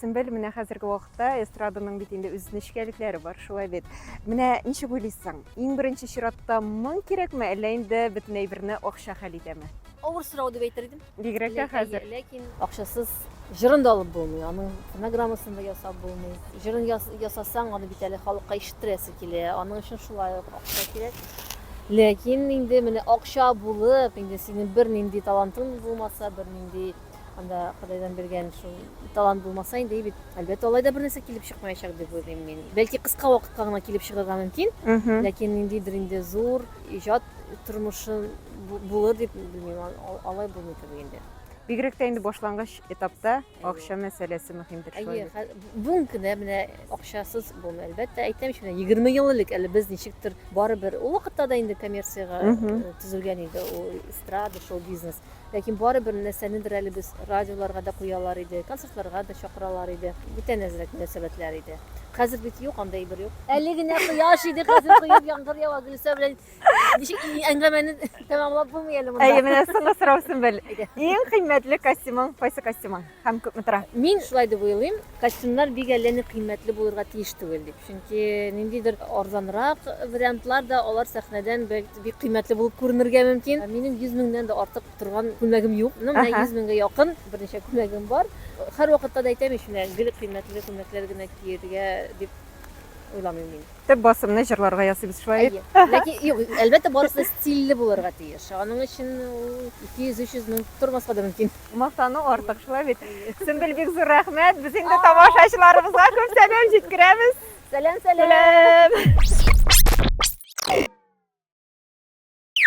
Сөмбел, менә хәзерге вакытта эстраданың бит инде үз нечкәлекләре бар, шулай бит. Менә ничек уйлыйсың, иң беренче чиратта моң кирәкме, әллә инде бөтен әйберне акча хәл итәме? Авыр сорау дип әйтер идем. Бигрәк тә хәзер. Ләкин акчасыз җырын да алып булмый, аның фонограммасын да ясап булмый. Җырын ясасаң, аны бит әле халыкка ишеттерәсе килә, аның өчен шулай ук акча кирәк. Ләкин инде менә акча булып, инде синең бернинди талантың булмаса, бернинди анда Ходайдан биргән шул талант булмаса инде бит, әлбәттә, алай да бер нәрсә килеп чыкмаячак дип уйлыйм мин. Бәлки кыска вакытка гына килеп чыгарга мөмкин, ләкин ниндидер инде зур иҗат тормышы булыр дип белмим, алай булмый кебек инде. Бигрәк тә инде башлангыч этапта акча мәсьәләсе мөһимдер шулай Әйе, бүген көндә менә акчасыз булмый, әлбәттә. Әйтәм ич, менә 20 ел элек әле без ничектер барыбер ул вакытта да инде коммерциягә э, төзелгән иде ул эстрада, шоу-бизнес. Ләкин барыбер нәрсәнедер әле без радиоларга да куялар иде, концертларга да чакыралар иде. Бүтән әзрәк мөнәсәбәтләр иде. Хәзер бит юк, андый әйбер юк. Әле генә кояш иде, хәзер коеп яңгыр ява. Гөлүсә белән ничек әңгәмәне тәмамлап булмый әле монда. Әйе, менә соңгы сорау, Сөмбел. Иң кыйммәтле костюмың, кайсы костюмың һәм күпме тора? Мин шулай дип уйлыйм, костюмнар бик әллә ни кыйммәтле булырга тиеш түгел дип. Чөнки ниндидер арзанрак вариантлар да алар сәхнәдән бик кыйммәтле булып күренергә мөмкин. Минем 100 меңнән дә артык торган күлмәгем юк. Ну, менә 100 меңгә якын берничә күлмәгем бар. Һәрвакытта да әйтәм ич, менә гел кыйммәтле күлмәкләр генә киергә дип уйламыйм мин. Төп басымны җырларга ясыйбыз шулай бит? Ләкин юк, әлбәттә, барысы да стильле булырга тиеш. Аның өчен ул 200-300 мең тормаска да мөмкин. Мактану артык, шулай бит? Сөмбел, бик зур рәхмәт. Без инде тамашачыларыбызга күп сәлам җиткерәбез. Сәлам, сәлам. Сәлам.